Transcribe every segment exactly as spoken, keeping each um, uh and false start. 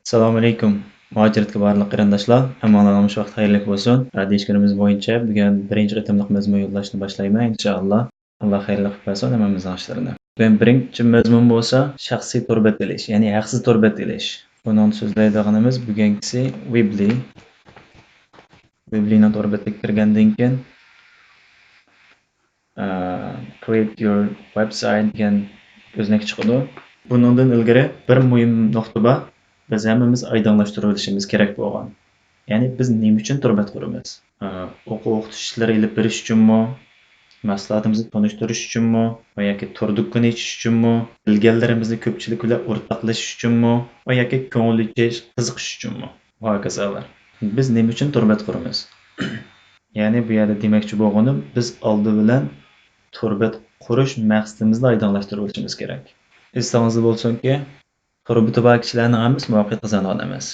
ئەسسالامۇئەلەيكۇم. مۇھاجىرەتكە بارلىق قېرىنداشلار، ھەممىڭلارنىڭ شۇ ۋاقىت خەيرلىك بولسۇن. ئە، دېيىشكىنىمىز بويىچە، بۈگۈن بىرىنچى قېتىملىق مەزمۇن يوللاشنى باشلايمەن، ئىنشائاللا. ئاللا خەيرلىك قىلىپ بەرسۇن ھەممىمىزنىڭ ئىشلىرىنى. بۈگۈن بىرىنچى مەزمۇن بولسا شەخسىي تور بەت ئېلىش، يەنى ھەقسىز تور بەت ئېلىش. بۇنىڭدا سۆزلەيدىغىنىمىز بۈگۈنكىسى وېبلى. وېبلىنىڭ تور بېتىگە كىرگەندىن كېيىن، ئە، Create your website دېگەن كۆزنەك چىقىدۇ. بۇنىڭدىن ئىلگىرى بىر مۇھىم نۇقتا بار. بىز ھەممىمىز ئايدىڭلاشتۇرۇۋېلىشىمىز كېرەك بولغان. يەنى بىز نېمە ئۈچۈن تور بەت قۇرىمىز؟ ئە، ئوقۇ-، ئوقۇتۇش ئىشلىرى ئېلىپ بېرىش ئۈچۈنمۇ؟ مەھسۇلاتىمىزنى تونۇشتۇرۇش ئۈچۈنمۇ؟ ۋە ياكى تور دۇكىنى ئېچىش ئۈچۈنمۇ؟ بىلگەنلىرىمىزنى كۆپچىلىك بىلەن ئورتاقلىشىش ئۈچۈنمۇ؟ ۋە ياكى كۆڭۈل ئېچىش، قىزىقىش ئۈچۈنمۇ؟ ۋە ھاكازالار. بىز نېمە ئۈچۈن تور بەت قۇرىمىز؟ يەنى بۇ يەردە دېمەكچى بولغىنىم، بىز ئالدى بىلەن تور بەت قۇرۇش مەقسىتىمىزنى ئايدىڭلاشتۇرۇۋېلىشىمىز كېرەك. ئېسىڭىزدە بولسۇنكى، تور بېتى بار كىشىلەرنىڭ ھەممىسى مۇۋەپپەقىيەت قازانغان ئەمەس.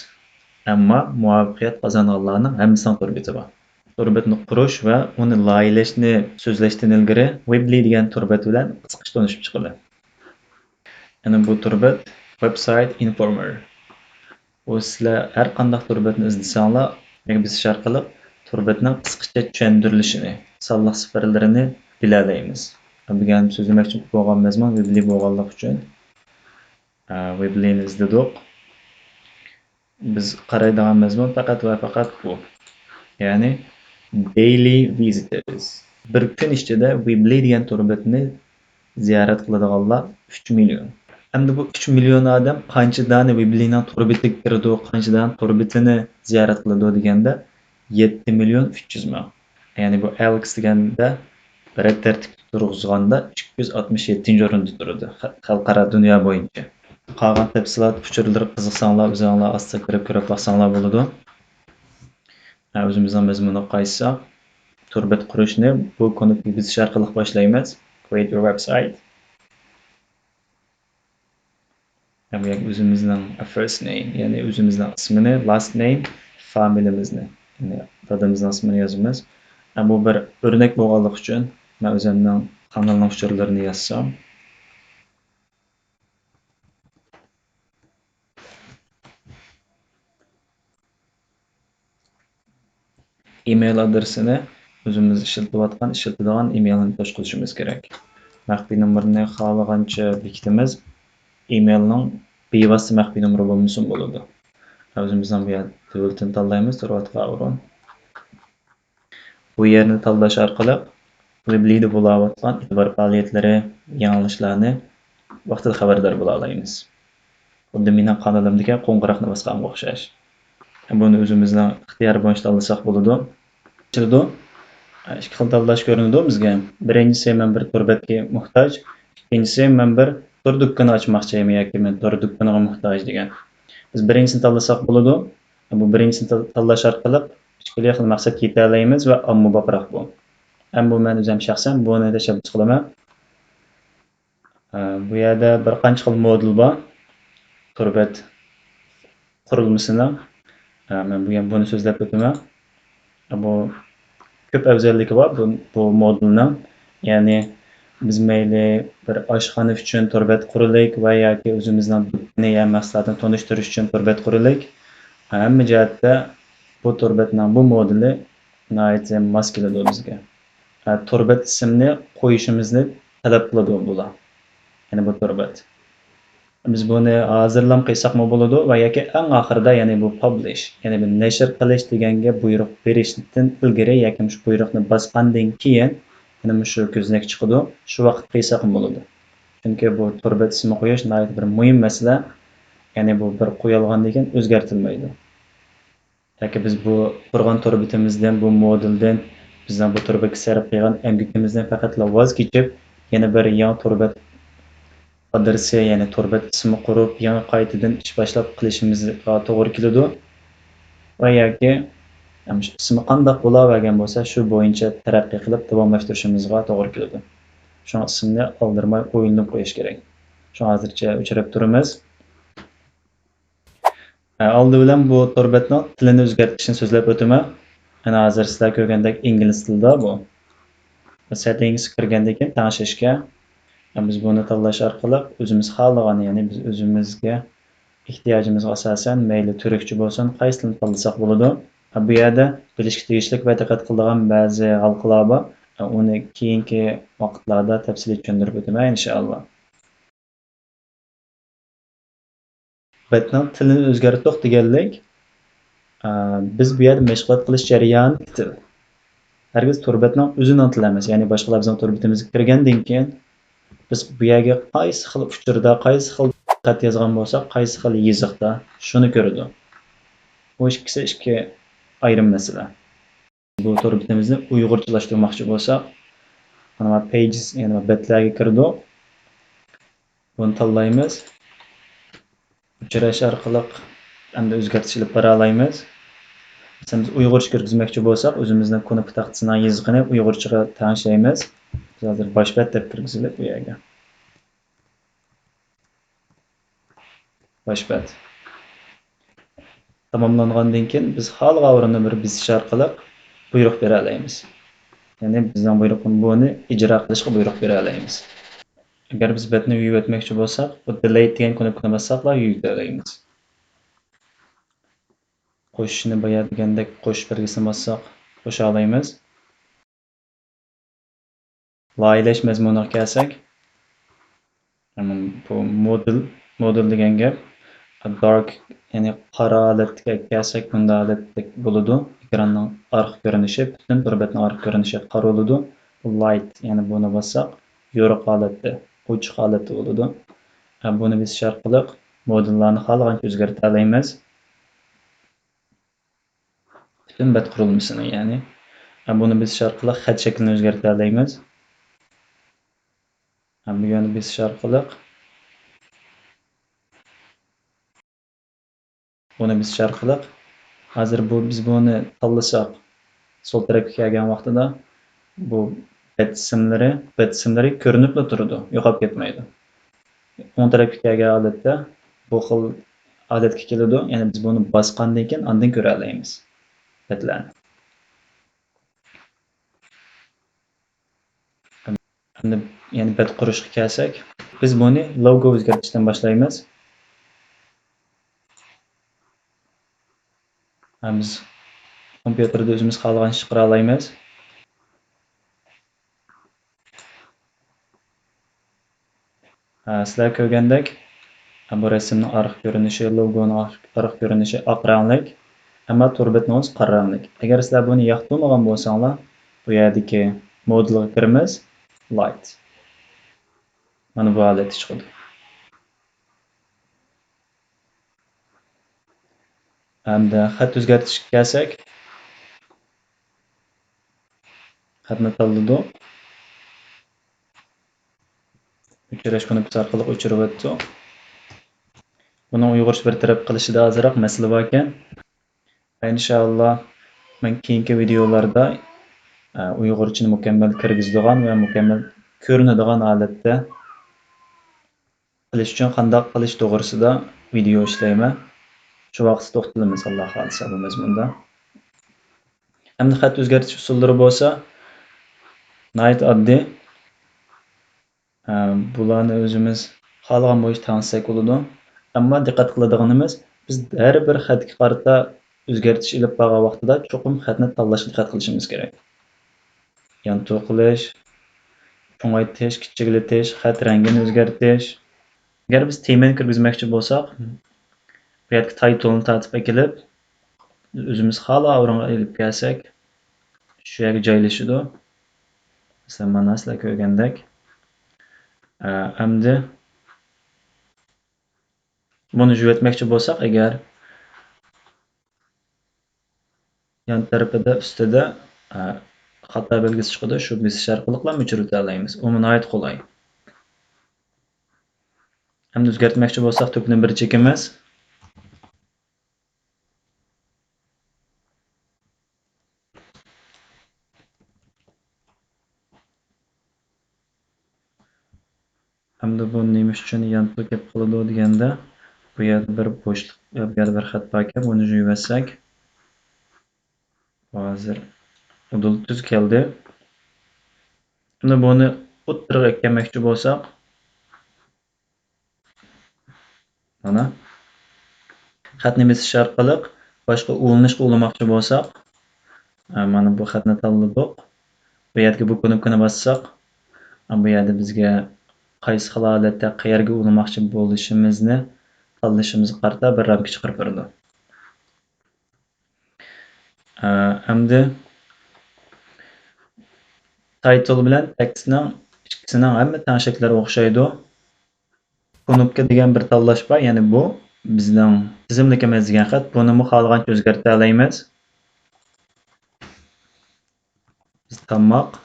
ئەمما مۇۋەپپەقىيەت قازانغانلارنىڭ ھەممىسىنىڭ تور بېتى بار. تور بەتنى قۇرۇش ۋە ئۇنى لايىھەلەشنى سۆزلەشتىن ئىلگىرى، وېبلى دېگەن تور بەت بىلەن قىسقىچە تونۇشۇپ چىقىلى. يەنى بۇ تور بەت، Website Informer. ئۇ سىلەر ھەر قانداق تور بەتنى ئىزدىسەڭلار، يەنى بېسىش ئارقىلىق تور بەتنىڭ قىسقىچە چۈشەندۈرۈلۈشىنى، سانلىق سىفىرلىرىنى بىلەلەيمىز. بۈگۈن سۆزلىمەكچى بولغان مەزمۇن وېبلى بولغانلىقى ئۈچۈن، ئە، وېبلىنى ئىزدىدۇق. بىز قارايدىغان مەزمۇن پەقەت ۋە پەقەت بۇ. يەنى daily visitors. بىر كۈن ئىچىدە وېبلى دېگەن تور بەتنى زىيارەت قىلىدىغانلار ئۈچ مىليون. ئەمدى بۇ ئۈچ مىليون ئادەم قانچە دانە ۋېبلىنىڭ تور بېتىگە كىرىدۇ، قانچە دانە تور بېتىنى زىيارەت قىلىدۇ دېگەندە، يەتتە مىليون ئۈچ يۈز مىڭ. يەنى بۇ ئەلېكس دېگەندە رەت تەرتىپكە تۇرغۇزغاندا ئىككى يۈز ئاتمىش يەتتىنچى ئورۇندا تۇرىدۇ خە-، خەلقئارا دۇنيا بويىچە. قالغان تەپسىلات ئۇچۇرلىرى قىزىقساڭلار، ئۆزۈڭلار ئاستا كىرىپ كۆرۈپ باقساڭلار بولىدۇ. ھە، ئۆزىمىزنىڭ مەزمۇنىغا قايتساق، تور بەت قۇرۇشنى بۇ كۇنۇپكىگە بېسىش ئارقىلىق باشلايمىز. Create your website. ھەم يەنە ئۆزىمىزنىڭ first name، يەنى ئۆزىمىزنىڭ ئىسمىنى، last name، فامىلىمىزنى، يەنى دادىمىزنىڭ ئىسمىنى يازىمىز. ھەم بۇ بىر ئۆرنەك بولغانلىقى ئۈچۈن، مەن ئۆزۈمنىڭ قانىلىنىڭ ئۇچۇرلىرىنى يازسام. ئىمېيل ئادرېسىنى ئۆزىمىز ئىشلىتىۋاتقان، ئىشلىتىدىغان ئىمېيلنى توشقۇزۇشىمىز كېرەك. مەخپىي نومۇرنى خالىغانچە بېكىتىمىز. ئىمېيلنىڭ بىۋاسىتە مەخپىي نومۇرى بولمىسىمۇ بولىدۇ. ئۆزىمىزنىڭ بۇ يەردە دۆلىتىنى تاللايمىز، تۇرۇۋاتقان ئورۇن. بۇ يەرنى تاللاش ئارقىلىق وېبلىدا بولاۋاتقان ئېتىبار پائالىيەتلىرى، يېڭىلىشلارنى ۋاقتىدا خەۋەردار بولالايمىز. خۇددى مېنىڭ قانىلىمدىكى قوڭغۇراقنى باسقانغا ئوخشاش. بۇنى ئۆزىمىزنىڭ ئىختىيارى بويىچە تاللىساق بولىدۇ. ئېچىلىدۇ. ئىككى خىل تاللاش كۆرۈنىدۇ بىزگە. بىرىنچىسى، مەن بىر تور بەتكە موھتاج. ئىككىنچىسى، مەن بىر تور دۇكىنى ئاچماقچى ياكى مەن تور دۇكىنىغا موھتاج دېگەن. بىز بىرىنچىسىنى تاللىساق بولىدۇ. بۇ بىرىنچىسىنى تال-، تاللاش ئارقىلىق ئىككىلا خىل مەقسەتكە يېتەلەيمىز ۋە ئاممىبابراق بۇ. ئەمما بۇ مەن ئۆزۈم شەخسەن بۇنى تەشەببۇس قىلىمەن. ئە، بۇ يەردە بىر قانچە خىل مودېل بار. تور بەت قۇرۇلمىسىنىڭ، ئە، مەن بۈگۈن بۇنى سۆزلەپ ئۆتىمەن. بۇ كۆپ ئەۋزەللىكى بار بۇ، بۇ مودېلنىڭ. يەنى بىز مەيلى بىر ئاشخانا ئۈچۈن تور بەت قۇرۇلۇق ۋە ياكى ئۆزىمىزنىڭ دۇكىنى يا مەھسۇلاتنى تونۇشتۇرۇش ئۈچۈن تور بەت قۇرۇلۇق. ھەممە جەھەتتە بۇ تور بەتنىڭ بۇ مودېلى ناھايىتى ماس كېلىدۇ بىزگە. ئە، تور بەت ئىسمىنى قويۇشىمىزنى تەلەپ قىلىدۇ بۇلار. يەنى بۇ تور بەت. بىز بۇنى ھازىرلام قىلساقمۇ بولىدۇ ۋە ياكى ئەڭ ئاخىرىدا، يەنى بۇ پابلىش، يەنى بۇ نەشر قىلىش دېگەنگە بۇيرۇق بېرىشتىن ئىلگىرى ياكى مۇشۇ بۇيرۇقنى باسقاندىن كېيىن، يەنى مۇشۇ كۆزنەك چىقىدۇ، شۇ ۋاقىت قىلساقمۇ بولىدۇ. چۈنكى بۇ تور بەت ئىسمى قويۇش ناھايىتى بىر مۇھىم مەسىلە، يەنى بۇ بىر قويۇلغاندىن كېيىن ئۆزگەرتىلمەيدۇ. ياكى بىز بۇ قۇرغان تور بېتىمىزدىن، بۇ مودېلدىن، بىزنىڭ بۇ تور بەتكە سەرپ قىلغان ئەمگىكىمىزدىن پەقەتلا ۋاز كېچىپ، يەنە بىر يېڭى تور بەت ئادرېسى، يەنى تور بەت ئىسمى قۇرۇپ، يېڭى قايتىدىن ئىش باشلاپ قىلىشىمىزغا توغرا كېلىدۇ. ۋە ياكى، ئەم، ئىسمى قانداق بولاۋەرگەن بولسا، شۇ بويىچە تەرەققىي قىلىپ داۋاملاشتۇرۇشىمىزغا توغرا كېلىدۇ. شۇڭا ئىسىمنى ئالدىرىماي ئويلىنىپ قويۇش كېرەك. شۇڭا ھازىرچە ئۆچۈرۈپ تۇرىمىز. ئالدى بىلەن بۇ تور بەتنىڭ تىلىنى ئۆزگەرتىشنى سۆزلەپ ئۆتىمەن. مانا ھازىر سىلەر كۆرگەندەك ئىنگلىز تىلىدا بۇ. سېتتىنگسقا كىرگەندىن كېيىن تەڭشەشكە، بىز بۇنى تاللاش ئارقىلىق ئۆزىمىز خالىغان، يەنى بىز ئۆزىمىزگە ئېھتىياجىمىزغا ئاساسەن، مەيلى تۈركچە بولسۇن، قايسىسىنى تاللىساق بولىدۇ. بۇ يەردە بىلىشكە تېگىشلىك ۋە دىققەت قىلىدىغان بەزى ھالقىلار بار. ئۇنى كېيىنكى ۋاقىتلاردا تەپسىلىي چۈشەندۈرۈپ ئۆتىمەن، ئىنشائاللا. بەتنىڭ تىلىنى ئۆزگەرتتۇق دېگەنلىك، ئە، بىز بۇ يەردە مەشغۇلات قىلىش جەريانىدىكى تىل. ھەرگىز تور بەتنىڭ ئۆزىنىڭ تىلى ئەمەس. يەنى باشقىلار بىزنىڭ تور بېتىمىزگە كىرگەندىن كېيىن، بىز بۇ يەرگە قايسى خىل ئۇچۇردا، قايسى خىل خەت يازغان بولساق، قايسى خىل يېزىقتا، شۇنى كۆرىدۇ. بۇ ئىككىسى ئىككى ئايرىم مەسىلە. بۇ تور بېتىمىزنى ئۇيغۇرچىلاشتۇرماقچى بولساق، مانا pages، يەنى بەتلەرگە كىردۇق. بۇنى تاللايمىز. ئۆچۈرۈش ئارقىلىق ئەمدى ئۆزگەرتىش ئېلىپ بارالايمىز. مەسىلەن، بىز ئۇيغۇرچە كىرگۈزمەكچى بولساق، ئۆزىمىزنىڭ كۇنۇپكا تاختىسىنىڭ يېزىقىنى ئۇيغۇرچىغا تەڭشەيمىز. بىز ھازىر باش بەت دەپ كىرگۈزىلى بۇ يەرگە. باش بەت. تاماملانغاندىن كېيىن بىز خالىغان ئورۇندا بىر بېسىش ئارقىلىق بۇيرۇق بېرەلەيمىز. يەنى بىزنىڭ بۇيرۇق، بۇنى ئىجرا قىلىشقا بۇيرۇق بېرەلەيمىز. ئەگەر بىز بەتنى يۇيۇۋەتمەكچى بولساق، بۇ delete دېگەن كۇنۇپكىنى باسساقلا يۇيۇۋېتەلەيمىز. قوشۇشنى بايا دېگەندەك قوشۇش بەلگىسىنى باسساق قوشالايمىز. لايىھەلەش مەزمۇنىغا كەلسەك، بۇ مودېل، مودېل دېگەن گەپ. دارك، يەنى قارا ھالەتتىكىگە كەلسەك، بۇنداق ھالەتتە بولىدۇ. ئېكراننىڭ ئارقا كۆرۈنۈشى، پۈتۈن تور بەتنىڭ ئارقا كۆرۈنۈشى قارا بولىدۇ. بۇ لايت، يەنى بۇنى باسساق، يورۇق ھالەتتە، ئوچۇق ھالەتتە بولىدۇ. بۇنى بېسىش ئارقىلىق مودېللارنى خالىغانچە ئۆزگەرتەلەيمىز. پۈتۈن بەت قۇرۇلمىسىنى، يەنى، ھەم بۇنى بېسىش ئارقىلىق خەت شەكلىنى ئۆزگەرتەلەيمىز. ھەم بۇ يەرنى بېسىش ئارقىلىق، بۇنى بېسىش ئارقىلىق، ھازىر بۇ، بىز بۇنى تاللىساق، سول تەرەپكە كەلگەن ۋاقتىدا بۇ بەت ئىسىملىرى، بەت ئىسىملىرى كۆرۈنۈپلا تۇرىدۇ، يوقاپ كەتمەيدۇ. ئوڭ تەرەپكە كەلگەن ھالەتتە بۇ خىل ھالەتكە كېلىدۇ، يەنى بىز بۇنى باسقاندىن كېيىن ئاندىن كۆرەلەيمىز بەتلەرنى. ئەمدى يەنە بەت قۇرۇشقا كەلسەك، بىز بۇنى لوگو ئۆزگەرتىشتىن باشلايمىز. ھەم بىز كومپيۇتېردا ئۆزىمىز خالىغان ئىشنى قىلالايمىز. ھە، سىلەر كۆرگەندەك، بۇ رەسىمنىڭ ئارقا كۆرۈنۈشى، لوگونىڭ ئارقا كۆرۈنۈشى ئاق رەڭلىك، ئەمما تور بەتنىڭ ئۆزى قارا رەڭلىك. ئەگەر سىلەر بۇنى ياقتۇرمىغان بولساڭلار، بۇ يەردىكى مودېلغا كىرىمىز، لايت. مانا بۇ ھالەتتە چىقىدۇ. ھەمدە خەت ئۆزگەرتىشكە كەلسەك، خەتنى تاللىدۇق. ئۆچۈرۈش كۇنۇپكىسى ئارقىلىق ئۆچۈرۈۋەتتۇق. بۇنىڭ ئۇيغۇرچە بىر تەرەپ قىلىشىدا ئازراق مەسىلە باركەن. ئىنشائاللا، مەن كېيىنكى ۋىدېئولاردا، ئە، ئۇيغۇرچىنى مۇكەممەل كىرگۈزىدىغان ۋە مۇكەممەل كۆرۈنىدىغان ھالەتتە قىلىش ئۈچۈن قانداق قىلىش توغرىسىدا ۋىدېئو ئىشلەيمەن. شۇ ۋاقىتتا توختىلىمىز، ئاللا خالىسا، بۇ مەزمۇندا. ئەمدى خەت ئۆزگەرتىش ئۇسۇللىرى بولسا ناھايىتى ئاددىي. ئە، بۇلارنى ئۆزىمىز خالىغان بويىچە تەڭشىسەك بولىدۇ. ئەمما دىققەت قىلىدىغىنىمىز، بىز ھەر بىر خەتكە قارىتا ئۆزگەرتىش ئېلىپ بارغان ۋاقتىدا چوقۇم خەتنى تاللاشقا دىققەت قىلىشىمىز كېرەك. يانتۇ قىلىش، چوڭايتىش، كىچىكلىتىش، خەت رەڭگىنى ئۆزگەرتىش. ئەگەر بىز تېمىنى كىرگۈزمەكچى بولساق، بۇ يەردىكى تايتىلنى تارتىپ ئەكېلىپ، ئۆزىمىز خالىغان ئورۇنغا ئېلىپ كەلسەك، شۇ يەرگە جايلىشىدۇ. مەسىلەن، مانا سىلەر كۆرگەندەك. ئە، ئەمدى بۇنى يۇيۇۋەتمەكچى بولساق ئەگەر، يان تەرىپىدە ئۈستىدە، ئە، خاتا بەلگىسى چىقىدۇ، شۇ بېسىش ئارقىلىقلا ئۆچۈرۈۋېتەلەيمىز. ئۇمۇ ناھايىتى قولاي. ئەمدى ئۆزگەرتمەكچى بولساق تۈپنى بىر چېكىمىز. ئەمدى بۇ نېمە ئۈچۈن يانتۇ كەپ قالىدۇ دېگەندە، بۇ يەردە بىر بوشلۇق، بۇ يەردە بىر خەت باركەن، بۇنى يۇيۇۋەتسەك، بۇ ھازىر ئۇدۇل تۈز كەلدى. ئەمدى بۇنى ئوتتۇرىغا ئەكەلمەكچى بولساق، مانا، خەتنى بېسىش ئارقىلىق باشقا ئۇلىنىشقا ئۇلىماقچى بولساق، ئە، مانا بۇ خەتنى تاللىدۇق. بۇ يەردىكى بۇ كۇنۇپكىنى باسساق، ئە، بۇ يەردە بىزگە قايسى خىل ھالەتتە قەيەرگە ئۇلىماقچى بولۇشىمىزنى تاللىشىمىزغا قارىتا بىر رامكا چىقىرىپ بېرىدۇ. ئە، ئەمدى تايتىل بىلەن تېكىستنىڭ ئىككىسىنىڭ ھەممە تەڭ شەكىللىرى ئوخشايدۇ. كۇنۇپكا دېگەن بىر تاللاش بار، يەنى بۇ بىزنىڭ تىزىملىكىمىز دېگەن خەت، بۇنىمۇ خالىغانچە ئۆزگەرتەلەيمىز. بىز تاماق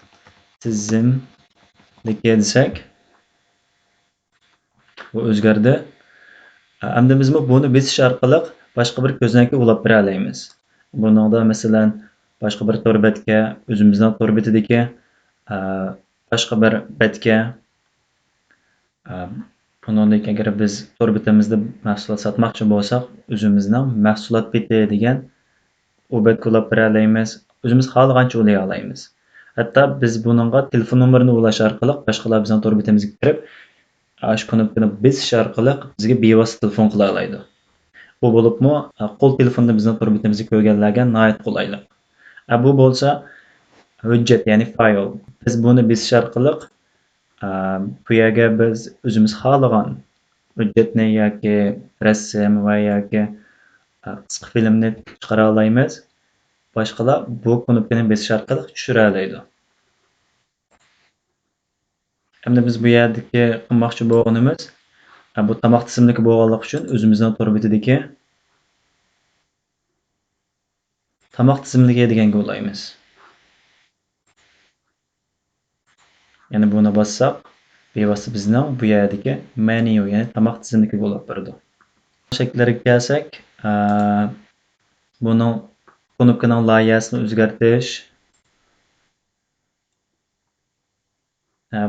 تىزىملىكى دېسەك، بۇ ئۆزگەردى. ئەمدى بىزمۇ بۇنى بېسىش ئارقىلىق باشقا بىر كۆزنەككە ئۇلاپ بېرەلەيمىز. بۇنىڭدا، مەسىلەن، باشقا بىر تور بەتكە، ئۆزىمىزنىڭ تور بېتىدىكى، ئە، باشقا بىر بەتكە، ئە، بۇنىڭدىن كېيىن ئەگەر بىز تور بېتىمىزدە مەھسۇلات ساتماقچى بولساق، ئۆزىمىزنىڭ مەھسۇلات بېتى دېگەن ئۇ بەتكە ئۇلاپ بېرەلەيمىز، ئۆزىمىز خالىغانچە ئۇلىيالايمىز. ھەتتا بىز بۇنىڭغا تېلېفون نومۇرىنى ئۇلاش ئارقىلىق باشقىلار بىزنىڭ تور بېتىمىزگە كىرىپ، ئاشۇ كۇنۇپكىنى بېسىش ئارقىلىق بىزگە بىۋاسىتە تېلېفون قىلالايدۇ. بۇ بولۇپمۇ، قول تېلېفوندا بىزنىڭ تور بېتىمىزگە كۆرگەنلەرگە ناھايىتى قولايلىق. ئە، بۇ بولسا ھۆججەت، يەنى فايل. بىز بۇنى بېسىش ئارقىلىق، ئە، بۇ يەرگە بىز ئۆزىمىز خالىغان ھۆججەتنى ياكى رەسىم ۋە ياكى، ئە، قىسقا فىلىمنى چىقىرالايمىز. باشقىلار بۇ كۇنۇپكىنى بېسىش ئارقىلىق چۈشۈرەلەيدۇ. ئەمدى بىز بۇ يەردىكى قىلماقچى بولغىنىمىز، ئە، بۇ تاماق تىزىملىكى بولغانلىقى ئۈچۈن ئۆزىمىزنىڭ تور بېتىدىكى تاماق تىزىملىكى دېگەنگە ئۇلايمىز. يەنى بۇنى باسساق، بىۋاسىتە بىزنىڭ بۇ يەردىكى مېنيۇ، يەنى تاماق تىزىملىكىگە ئۇلاپ بېرىدۇ. شەكىللەرگە كەلسەك، ئە، بۇنىڭ كۇنۇپكىنىڭ لايىھەسىنى ئۆزگەرتىش، ئە،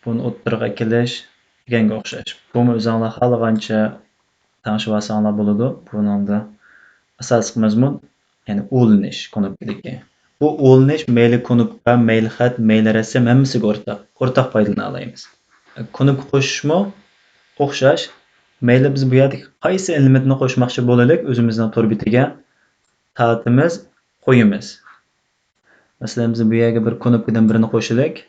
بۇنى ئوتتۇرىغا ئەكېلىش دېگەنگە ئوخشاش. بۇمۇ ئۆزۈڭلار خالىغانچە تەڭشىۋالساڭلار بولىدۇ. بۇنىڭدا ئاساسلىق مەزمۇن، يەنى ئۇلىنىش كۇنۇپكىدىكى. بۇ ئۇلىنىش مەيلى كۇنۇپكا، مەيلى خەت، مەيلى رەسىم ھەممىسىگە ئورتاق. ئورتاق پايدىلىنالايمىز. كۇنۇپكا قوشۇشمۇ ئوخشاش. مەيلى بىز بۇ يەردىكى قايسى ئېلېمېنتنى قوشماقچى بولىلىك، ئۆزىمىزنىڭ تور بېتىگە تارتىمىز، قويىمىز. مەسىلەن، بىز بۇ يەرگە بىر كۇنۇپكىدىن بىرنى قوشىلىك.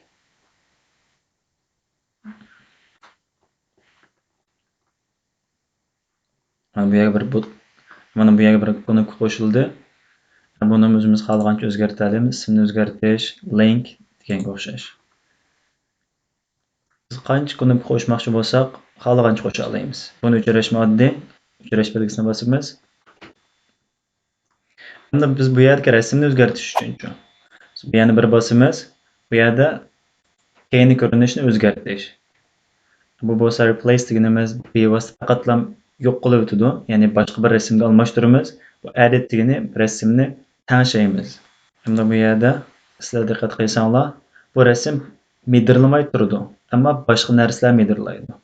مانا بۇ يەرگە بىر بۇت، مانا بۇ يەرگە بىر كۇنۇپكا قوشۇلدى. بۇنى ئۆزىمىز خالىغانچە ئۆزگەرتەلەيمىز. ئىسىمنى ئۆزگەرتىش، لىنك دېگەنگە ئوخشاش. بىز قانچە كۇنۇپكا قوشماقچى بولساق، خالىغانچە قوشالايمىز. بۇنى ئۆچۈرۈشمۇ ئاددىي. ئۆچۈرۈش بەلگىسىنى باسىمىز. ئەمدى بىز بۇ يەردىكى رەسىمنى ئۆزگەرتىش ئۈچۈنچۇ؟ بۇ يەرنى بىر باسىمىز. بۇ يەردە كەينى كۆرۈنۈشنى ئۆزگەرتىش. بۇ بولسا رىپلەيس دېگىنىمىز بىۋاسىتە پەقەتلا يوق قىلىۋېتىدۇ. يەنى باشقا بىر رەسىمگە ئالماشتۇرىمىز. بۇ ئەدىت دېگىنى رەسىمنى تەڭشەيمىز. ئەمدى بۇ يەردە سىلەر دىققەت قىلساڭلار، بۇ رەسىم مىدىرلىماي تۇرىدۇ، ئەمما باشقا نەرسىلەر مىدىرلايدۇ.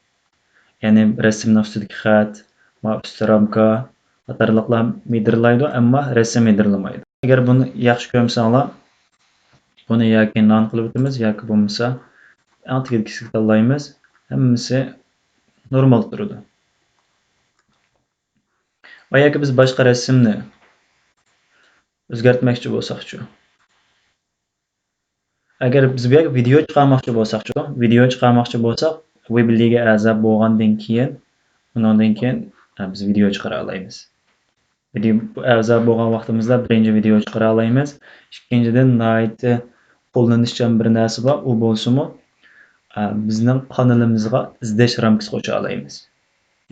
يەنى رەسىمنىڭ ئۈستىدىكى خەت، ما ئۈستى رامكا قاتارلىقلار مىدىرلايدۇ، ئەمما رەسىم مىدىرلىمايدۇ. ئەگەر بۇنى ياخشى كۆرمىسەڭلار، بۇنى ياكى نان قىلىپ ئۆتىمىز، ياكى بولمىسا ئەڭ تېگىدىكىسىگە تاللايمىز. ھەممىسى نورمال تۇرىدۇ. ۋە ياكى بىز باشقا رەسىمنى ئۆزگەرتمەكچى بولساقچۇ؟ ئەگەر بىز بۇ يەرگە ۋىدېئو چىقارماقچى بولساقچۇ؟ ۋىدېئو چىقارماقچى بولساق، ۋېبلىگە ئەزا بولغاندىن كېيىن، ئۇنىڭدىن كېيىن، ئە، بىز ۋىدېئو چىقىرالايمىز. ۋىدېئو، بۇ ئەزا بولغان ۋاقتىمىزدا بىرىنچى ۋىدېئو چىقىرالايمىز. ئىككىنچىدىن، ناھايىتى قوللىنىشچان بىر نەرسە بار، ئۇ بولسىمۇ، ئە، بىزنىڭ قانىلىمىزغا ئىزدەش رامكىسى قوشالايمىز.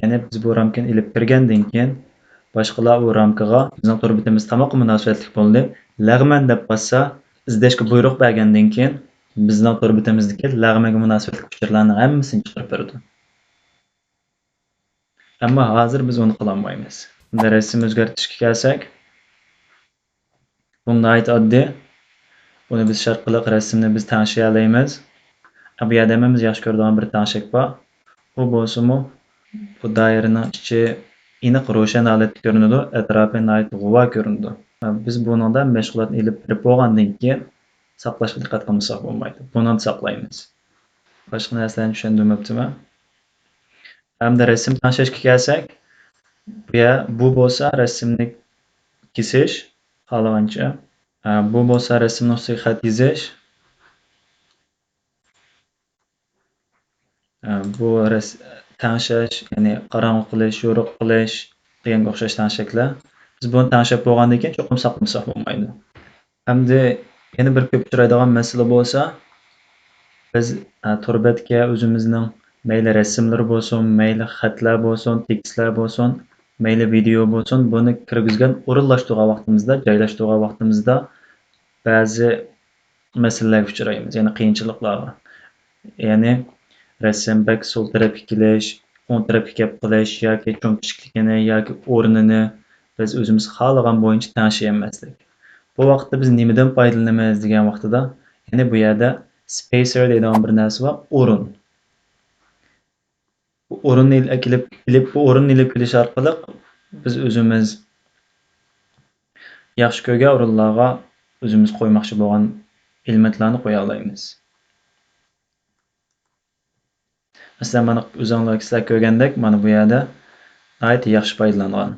يەنى بىز بۇ رامكىنى ئېلىپ كىرگەندىن كېيىن، باشقىلار ئۇ رامكىغا «بىزنىڭ تور بېتىمىز تاماققا مۇناسىۋەتلىك بولدى، لەغمەن» دەپ باسسا، ئىزدەشكە بۇيرۇق بەرگەندىن كېيىن، بىزنىڭ تور بېتىمىزدىكى لەغمەنگە مۇناسىۋەتلىك ئۇچۇرلارنىڭ ھەممىسىنى چىقىرىپ بېرىدۇ. ئەمما ھازىر بىز ئۇنى قىلالمايمىز. ئەمدى رەسىم ئۆزگەرتىشكە كەلسەك، بۇ ناھايىتى ئاددىي. بۇنى بېسىش ئارقىلىق رەسىمنى بىز تەڭشىيەلەيمىز. بۇ يەردە ھەممىمىز ياخشى كۆرىدىغان بىر تەڭشەك بار. ئۇ بولسىمۇ، بۇ دائىرىنىڭ ئىچى ئېنىق روشەن ھالەتتە كۆرۈنىدۇ، ئەتراپى ناھايىتى غۇۋا كۆرۈنىدۇ. بىز بۇنىڭدا مەشغۇلاتنى ئېلىپ بېرىپ بولغاندىن كېيىن ساقلاشقا دىققەت قىلمىساق بولمايدۇ. بۇنى ساقلايمىز. باشقا نەرسىلەرنى چۈشەندۈرمەپتىمەن؟ ئەمدى رەسىم تەڭشەشكە كەلسەك، بۇ يە-، بۇ بولسا رەسىمنى كېسىش، خالىغانچە. ئە، بۇ بولسا رەسىمنىڭ ئۈستىگە خەت يېزىش. ئە، بۇ رەس-، تەڭشەش، يەنى قاراڭغۇ قىلىش، يورۇق قىلىش دېگەنگە ئوخشاش تەڭشەكلەر. بىز بۇنى تەڭشەپ بولغاندىن كېيىن چوقۇم ساقلىمىساق بولمايدۇ. ئەمدى يەنە بىر كۆپ ئۇچرايدىغان مەسىلە بولسا، بىز، ئە، تور بەتكە ئۆزىمىزنىڭ مەيلى رەسىملىرى بولسۇن، مەيلى خەتلەر بولسۇن، تېكىستلەر بولسۇن، مەيلى ۋىدېئو بولسۇن، بۇنى كىرگۈزگەن، ئورۇنلاشتۇرغان ۋاقتىمىزدا، جايلاشتۇرغان ۋاقتىمىزدا بەزى مەسىلىلەرگە ئۇچرايمىز، يەنى قىيىنچىلىقلارغا. يەنى رەسىم بەك سول تەرەپكە كېلىش، ئوڭ تەرەپكە كەپ قېلىش ياكى چوڭ كىچىكلىكىنى ياكى ئورنىنى بىز ئۆزىمىز خالىغان بويىچە تەڭشىيەلمەسلىك. بۇ ۋاقىتتا بىز نېمىدىن پايدىلىنىمىز دېگەن ۋاقتىدا، يەنى بۇ يەردە سپېيسەر دەيدىغان بىر نەرسە بار، ئورۇن. بۇ ئورۇننى ئەكېلىپ، ئېلىپ، بۇ ئورۇننى ئېلىپ كېلىش ئارقىلىق بىز ئۆزىمىز ياخشى كۆرگەن ئورۇنلارغا ئۆزىمىز قويماقچى بولغان ئېلېمېنتلارنى قويالايمىز. مەسىلەن، مانا ئۆزۈڭلار، سىلەر كۆرگەندەك، مانا بۇ يەردە ناھايىتى ياخشى پايدىلانغان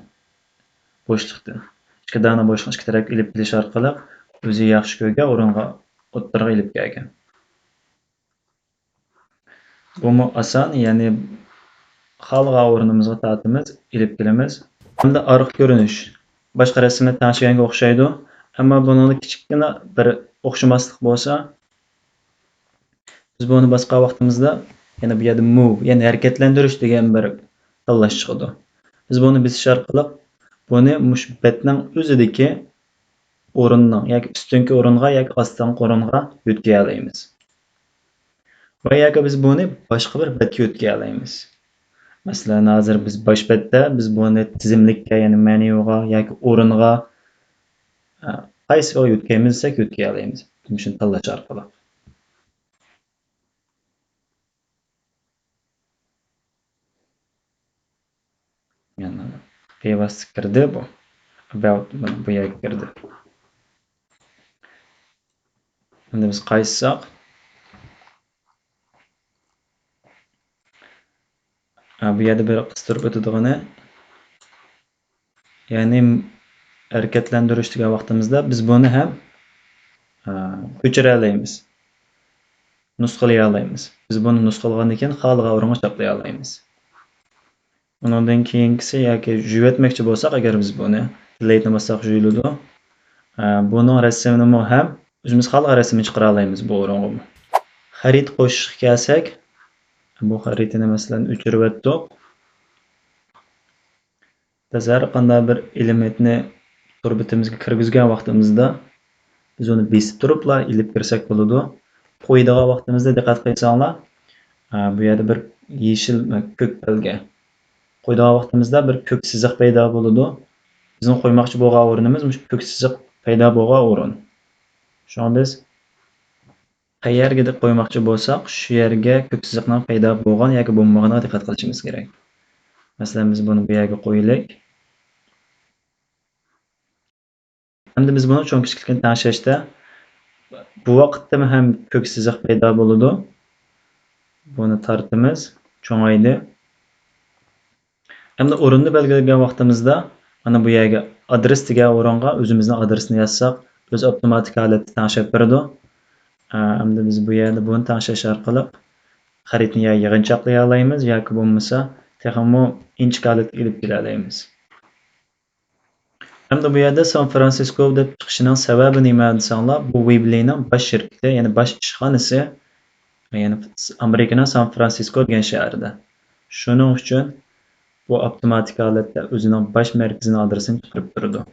بوشلۇقتىن. ئىككى دانە بوشلۇقنى ئىككى تەرەپكە ئېلىپ كېلىش ئارقىلىق ئۆزى ياخشى كۆرگەن ئورۇنغا ئوتتۇرىغا ئېلىپ كەلگەن. بۇمۇ ئاسان، يەنى خالىغان ئورنىمىزغا تارتىمىز، ئېلىپ كېلىمىز. ھەمدە ئارقا كۆرۈنۈش باشقا رەسىمنى تەڭشىگەنگە ئوخشايدۇ، ئەمما بۇنىڭدا كىچىككىنە بىر ئوخشىماسلىق بولسا، بىز بۇنى باسقان ۋاقتىمىزدا يەنە بۇ يەردە موۋ، يەنى ھەرىكەتلەندۈرۈش دېگەن بىر تاللاش چىقىدۇ. بىز بۇنى بېسىش ئارقىلىق بۇنى مۇشۇ بەتنىڭ ئۆزىدىكى ئورۇننىڭ ياكى ئۈستۈنكى ئورۇنغا ياكى ئاستىنقى ئورۇنغا يۆتكىيەلەيمىز. ۋە ياكى بىز بۇنى باشقا بىر بەتكە يۆتكىيەلەيمىز. مەسىلەن، ھازىر بىز باش بەتتە، بىز بۇنى تىزىملىككە، يەنى مېنيۇغا ياكى ئورۇنغا، ئە، قايسىغا يۆتكەيمىز دېسەك يۆتكىيەلەيمىز. مۇشۇنى تاللاش ئارقىلىق. يەنى بىۋاسىتە كىردى بۇ. ئەباۋۇت بۇ يەرگە كىردى. ئەمدى بىز قايتساق، ھە، بۇ يەردە بىر قىستۇرۇپ ئۆتىدىغىنى، يەنى ھەرىكەتلەندۈرۈش دېگەن ۋاقتىمىزدا بىز بۇنى ھەم، ھە، كۆچۈرەلەيمىز، نۇسخىلىيالايمىز. بىز بۇنى نۇسخىلىغاندىن كېيىن خالىغان ئورۇنغا چاپلىيالايمىز. ئۇنىڭدىن كېيىنكىسى ياكى يۇيۇۋەتمەكچى بولساق، ئەگەر بىز بۇنى دېلېيتنى باسساق يۇيۇلىدۇ. ئە، بۇنىڭ رەسىمىنىمۇ ھەم ئۆزىمىز خالىغان رەسىمنى چىقىرالايمىز بۇ ئورۇنغىمۇ. خەرىتە قوشۇشقا كەلسەك، بۇ خەرىتىنى مەسىلەن ئۆچۈرۈۋەتتۇق. بىز ھەر قانداق بىر ئېلېمېنتنى تور بېتىمىزگە كىرگۈزگەن ۋاقتىمىزدا، بىز ئۇنى بېسىپ تۇرۇپلا ئېلىپ كىرسەك بولىدۇ. قويىدىغان ۋاقتىمىزدا دىققەت قىلساڭلار، ئە، بۇ يەردە بىر يېشىل، ئە، كۆك بەلگە. قويىدىغان ۋاقتىمىزدا بىر كۆك سىزىق پەيدا بولىدۇ. بىزنىڭ قويماقچى بولغان ئورنىمىز مۇشۇ كۆك سىزىق پەيدا بولغان ئورۇن. شۇڭا بىز قەيەرگە دەپ قويماقچى بولساق، شۇ يەرگە كۆك سىزىقنىڭ پەيدا بولغان ياكى بولمىغىنىغا دىققەت قىلىشىمىز كېرەك. مەسىلەن، بىز بۇنى بۇ يەرگە قويىلى. ئەمدى بىز بۇنىڭ چوڭ كىچىكلىكىنى تەڭشەشتە، بۇ ۋاقىتتىمۇ ھەم كۆك سىزىق پەيدا بولىدۇ. بۇنى تارتىمىز، چوڭايدى. ئەمدى ئورۇننى بەلگىلىگەن ۋاقتىمىزدا، مانا بۇ يەرگە ئادرېس دېگەن ئورۇنغا ئۆزىمىزنىڭ ئادرېسىنى يازساق، ئۆزى ئاپتوماتىك ھالەتتە تەڭشەپ بېرىدۇ. ئە، ئەمدى بىز بۇ يەردە بۇنى تەڭشەش ئارقىلىق خەرىتىنى يا يىغىنچاقلىيالايمىز ياكى بولمىسا تېخىمۇ ئىنچىكە ھالەتكە ئېلىپ كېلەلەيمىز. ئەمدى بۇ يەردە سان فرانسىسكو دەپ چىقىشىنىڭ سەۋەبى نېمە دېسەڭلار، بۇ ۋېبلىنىڭ باش شىركىتى، يەنى باش ئىشخانىسى، يەنى ئامېرىكىنىڭ سان فرانسىسكو دېگەن شەھىرىدە. شۇنىڭ ئۈچۈن بۇ ئاپتوماتىك ھالەتتە ئۆزىنىڭ باش مەركىزىنىڭ ئادرېسىنى چىقىرىپ تۇرىدۇ.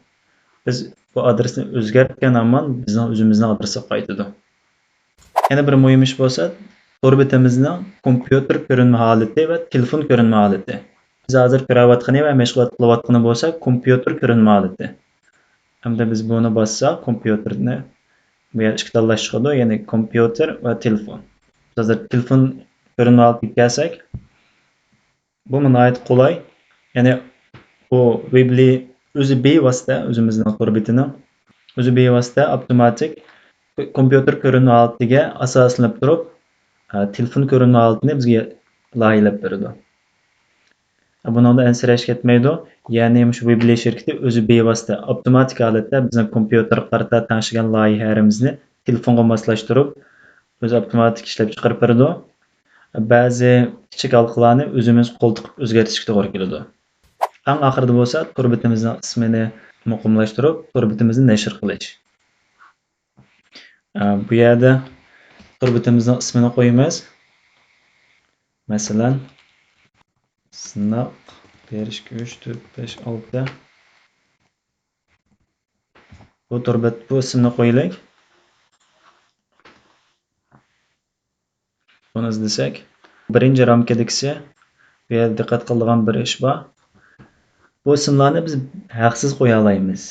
بىز بۇ ئادرېسنى ئۆزگەرتكەن ھامان بىزنىڭ ئۆزىمىزنىڭ ئادرېسىغا قايتىدۇ. يەنە بىر مۇھىم ئىش بولسا، تور بېتىمىزنىڭ كومپيۇتېر كۆرۈنمە ھالىتى ۋە تېلېفون كۆرۈنمە ھالىتى. بىز ھازىر كۆرۈۋاتقىنى ۋە مەشغۇلات قىلىۋاتقىنى بولسا كومپيۇتېر كۆرۈنمە ھالىتى. ئەمدى بىز بۇنى باسساق، كومپيۇتېرنى بۇ يەر ئىككى تاللاش چىقىدۇ، يەنى كومپيۇتېر ۋە تېلېفون. بىز ھازىر تېلېفون كۆرۈنمە ھالىتىگە كەلسەك، بۇمۇ ناھايىتى قولاي. يەنى بۇ ۋېبلى ئۆزى بىۋاسىتە، ئۆزىمىزنىڭ تور بېتىنىڭ ئۆزى بىۋاسىتە ئاپتوماتىك كومپيۇتېر كۆرۈنمە ھالىتىگە ئاساسلىنىپ تۇرۇپ، ئە، تېلېفون كۆرۈنمە ھالىتىنى بىزگە لايىھەلەپ بېرىدۇ. بۇنىڭدا ئەنسىرەش كەتمەيدۇ. يەنى مۇشۇ ۋېبلى شىركىتى ئۆزى بىۋاسىتە ئاپتوماتىك ھالەتتە بىزنىڭ كومپيۇتېر قارىتا تەڭشىگەن لايىھەلىرىمىزنى تېلېفونغا ماسلاشتۇرۇپ، ئۆزى ئاپتوماتىك ئىشلەپ چىقىرىپ بېرىدۇ. بەزى كىچىك ھالقىلارنى ئۆزىمىز قول تىقىپ ئۆزگەرتىشكە توغرا كېلىدۇ. ئەڭ ئاخىرىدا بولسا تور بېتىمىزنىڭ ئىسمىنى مۇقىملاشتۇرۇپ، تور بېتىمىزنى نەشر قىلىش. ئە، بۇ يەردە تور بېتىمىزنىڭ ئىسمىنى قويىمىز. مەسىلەن، سىناق بىر، ئىككى، ئۈچ، تۆت، بەش، ئالتە. بۇ تور بەت، بۇ ئىسىمنى قويىلى. بۇنى ئىزدىسەك، بىرىنچى رامكىدىكىسى، بۇ يەردە دىققەت قىلىدىغان بىر ئىش بار. بۇ ئىسىملارنى بىز ھەقسىز قويالايمىز.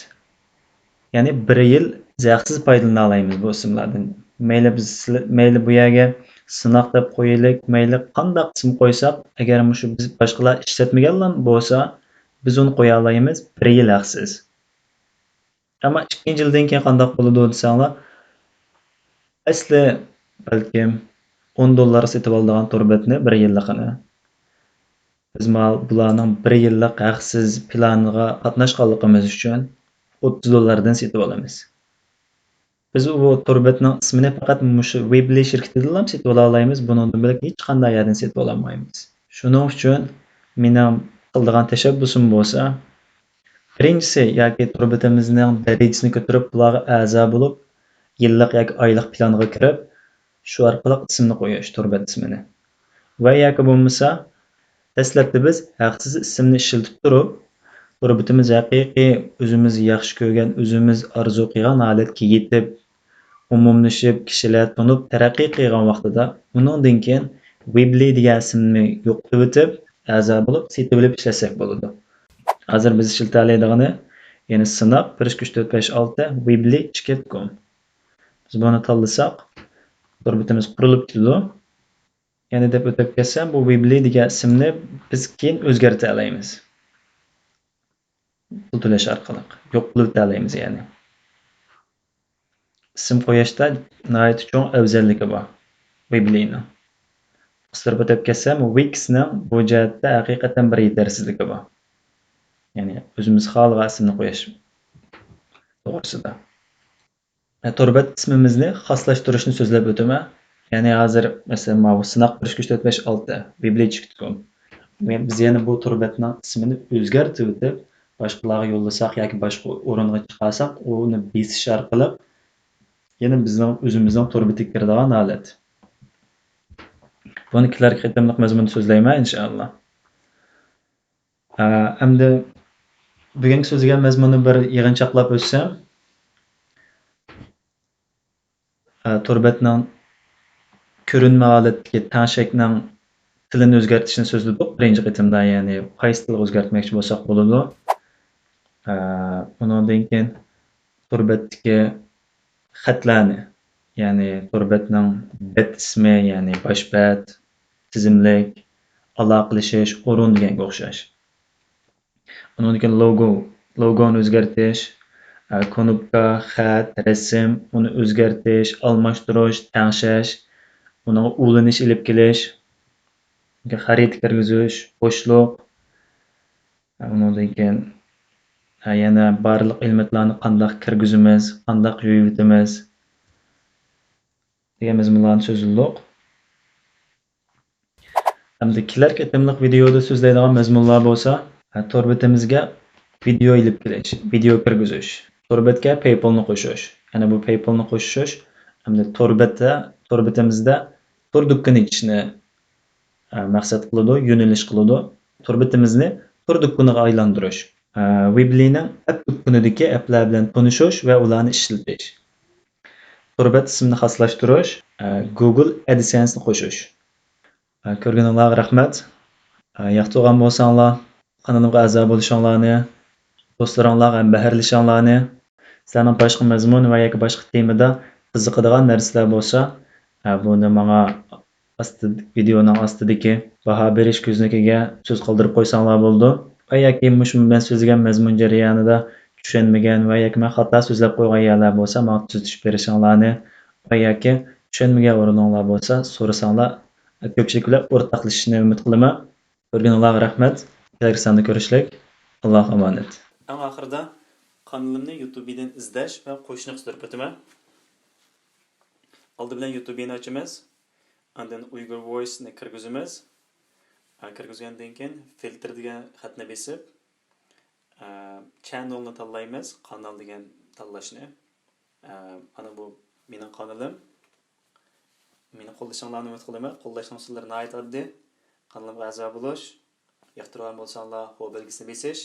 يەنى بىر يىل ھەقسىز پايدىلىنالايمىز بۇ ئىسىملاردىن. مەيلى بىز، مەيلى بۇ يەرگە سىناق دەپ قويىلى، مەيلى قانداق ئىسىم قويساق، ئەگەر مۇشۇ بىز باشقىلار ئىشلەتمىگەنلا بولسا، بىز ئۇنى قويالايمىز بىر يىل ھەقسىز. ئەمما ئىككىنچى يىلدىن كېيىن قانداق بولىدۇ دېسەڭلار، ئەسلى بەلكىم ئون دوللار سېتىۋالىدىغان تور بەتنى بىر يىللىقىنى، بىز ما-، بۇلارنىڭ بىر يىللىق ھەقسىز پىلانىغا قاتناشقانلىقىمىز ئۈچۈن ئوتتۇز دوللاردىن سېتىۋالىمىز. بىز بۇ تور بەتنىڭ ئىسمىنى پەقەت مۇشۇ ۋېبلى شىركىتىدىلا سېتىۋالالايمىز، بۇنىڭدىن بۆلەك ھېچقانداق يەردىن سېتىۋالالمايمىز. شۇنىڭ ئۈچۈن مېنىڭ قىلىدىغان تەشەببۇسۇم بولسا، بىرىنچىسى، ياكى تور بېتىمىزنىڭ دەرىجىسىنى كۆتۈرۈپ، بۇلارغا ئەزا بولۇپ، يىللىق ياكى ئايلىق پىلانغا كىرىپ، شۇ ئارقىلىق ئىسىمنى قويۇش، تور بەت ئىسمىنى. ۋە ياكى بولمىسا، دەسلەپتە بىز ھەقسىز ئىسىمنى ئىشلىتىپ تۇرۇپ، تور بېتىمىز ھەقىقىي ئۆزىمىز ياخشى كۆرگەن، ئۆزىمىز ئارزۇ قىلغان ھالەتكە يېتىپ، ئومۇملىشىپ، كىشىلەر تونۇپ، تەرەققىي قىلغان ۋاقتىدا، ئۇنىڭدىن كېيىن ۋېبلى دېگەن ئىسىمنى يوقىتىۋېتىپ، ئەزا بولۇپ، سېتىۋېلىپ ئىشلەتسەك بولىدۇ. ھازىر بىز ئىشلىتەلەيدىغىنى، يەنى سىناق بىر، ئىككى، ئۈچ، تۆت، بەش، ئالتە، ۋېبلى چىكېت كوم. بىز بۇنى تاللىساق، تور بېتىمىز قۇرۇلۇپ كېتىدۇ. يەنە دەپ ئۆتۈپ كەتسەم، بۇ ۋېبلى دېگەن ئىسىمنى بىز كېيىن ئۆزگەرتەلەيمىز. پۇل تۆلەش ئارقىلىق يوق قىلىۋېتەلەيمىز، يەنى. ئىسىم قويۇشتا ناھايىتى چوڭ ئەۋزەللىكى بار ۋېبلىنىڭ. قىستۇرۇپ ئۆتۈپ كەتسەم، ۋىكسنىڭ بۇ جەھەتتە ھەقىقەتەن بىر يېتەرسىزلىكى بار. يەنى ئۆزىمىز خالىغان ئىسىمنى قويۇش توغرىسىدا. تور بەت ئىسمىمىزنى خاسلاشتۇرۇشنى سۆزلەپ ئۆتىمەن. يەنى ھازىر، مەسىلەن، ماۋۇ سىناق بىر، ئىككى، ئۈچ، تۆت، بەش، ئالتە، ۋېبلى چىكىت كوم. بىز يەنە بۇ تور بەتنىڭ ئىسمىنى ئۆزگەرتىۋېتىپ، باشقىلارغا يوللىساق ياكى باشقا ئورۇنغا چىقارساق، ئۇنى بېسىش ئارقىلىق يەنە بىزنىڭ ئۆزىمىزنىڭ تور بېتىگە كىرىدىغان ھالەت. بۇنى كېلەركى قېتىملىق مەزمۇندا سۆزلەيمەن، ئىنشائاللا. ئە، ئەمدى بۈگۈنكى سۆزلىگەن مەزمۇننى بىر يىغىنچاقلاپ ئۆتسەم، ئە، تور بەتنىڭ كۆرۈنمە ھالەتتىكى تەڭشەكنىڭ تىلىنى ئۆزگەرتىشنى سۆزلىدۇق بىرىنچى قېتىمدا، يەنى قايسى تىلغا ئۆزگەرتمەكچى بولساق بولىدۇ. ئە، ئۇنىڭدىن كېيىن تور بەتتىكى خەتلەرنى، يەنى تور بەتنىڭ بەت ئىسمى، يەنى باش بەت، تىزىملىك، ئالاقىلىشىش، ئورۇن دېگەنگە ئوخشاش. ئۇنىڭدىن كېيىن لوگو، لوگونى ئۆزگەرتىش، ئە، كۇنۇپكا، خەت، رەسىم، ئۇنى ئۆزگەرتىش، ئالماشتۇرۇش، تەڭشەش، ئۇنىڭغا ئۇلىنىش ئېلىپ كېلىش، خەرىتە كىرگۈزۈش، بوشلۇق، ئۇنىڭدىن كېيىن، ھە، يەنە بارلىق ئېلېمېنتلارنى قانداق كىرگۈزىمىز، قانداق يۇيۇۋېتىمىز دېگەن مەزمۇنلارنى سۆزلىدۇق. ئەمدى كېلەر قېتىملىق ۋىدېيودا سۆزلەيدىغان مەزمۇنلار بولسا، ھە، تور بېتىمىزگە ۋىدېيو ئېلىپ كېلىش، ۋىدېيو كىرگۈزۈش، تور بەتكە پەيپالنى قوشۇش. يەنى بۇ پەيپالنى قوشۇش ئەمدى تور بەتتە، تور بېتىمىزدە تور دۇكىنى ئېچىشنى ئە، مەقسەت قىلىدۇ، يۆنىلىش قىلىدۇ. تور بېتىمىزنى تور دۇكىنىغا ئايلاندۇرۇش. ئە، ۋېبلىنىڭ ئەپ دۇكىنىدىكى ئەپلەر بىلەن تونۇشۇش ۋە ئۇلارنى ئىشلىتىش. تور بەت ئىسمىنى خاسلاشتۇرۇش، ئە، گۇگل ئەدسېنسنى قوشۇش. ئە، كۆرگىنىڭلارغا رەھمەت. ئە، ياقتۇرغان بولساڭلار، قانىلىمغا ئەزا بولۇشۇڭلارنى، دوستلىرىڭلار بىلەن بەھرىلىشىڭلارنى، سىلەرنىڭ باشقا مەزمۇن ۋە ياكى باشقا تېمىدا قىزىقىدىغان نەرسىلەر بولسا، ئە، بۇنى ماڭا ئاستىدا، ۋىدېئونىڭ ئاستىدىكى باھا بېرىش كۆزنىكىگە سۆز قالدۇرۇپ قويساڭلار بولىدۇ. ۋە ياكى مۇشۇ مەن سۆزلىگەن مەزمۇن جەريانىدا چۈشەنمىگەن ۋە ياكى مەن خاتا سۆزلەپ قويغان يەرلەر بولسا، ماڭا تۈزىتىش بېرىشىڭلارنى ۋە ياكى چۈشەنمىگەن ئورنۇڭلار بولسا، سورىساڭلار، كۆپچىلىك بىلەن ئورتاقلىشىشنى ئۈمىد قىلىمەن. كۆرگىنىڭلارغا رەھمەت. كەلگۈسى ساندا كۆرۈشلۈك. ئاللاغا ئامانەت. ئەڭ ئاخىرىدا قانىلىمنى يۇتۇبىدىن ئىزدەش ۋە قوشنى قىستۇرۇپ ئۆتىمەن. ئالدى بىلەن يۇتۇبىنى ئاچىمىز. ئاندىن ئۇيغۇر ۋويسنى كىرگۈزىمىز. ئە، كىرگۈزگەندىن كېيىن فىلتر دېگەن خەتنى بېسىپ، ئە، چەننېلنى تاللايمىز، قانال دېگەن تاللاشنى. ئە، مانا بۇ مېنىڭ قانىلىم. مېنى قوللىشىڭلارنى ئۈمىد قىلىمەن. قوللاش ئۇسۇللىرى ناھايىتى ئاددىي. قانىلىمغا ئەزا بولۇش، ياقتۇرغان بولساڭلار خو بەلگىسىنى بېسىش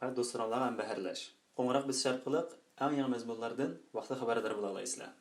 ۋە دوستلىرىڭلارغا ھەمبەھىرلەش. قوڭغۇراق بېسىش ئارقىلىق ئەڭ يېڭى مەزمۇنلاردىن ۋاقتىدا خەۋەردار بولالايسىلەر.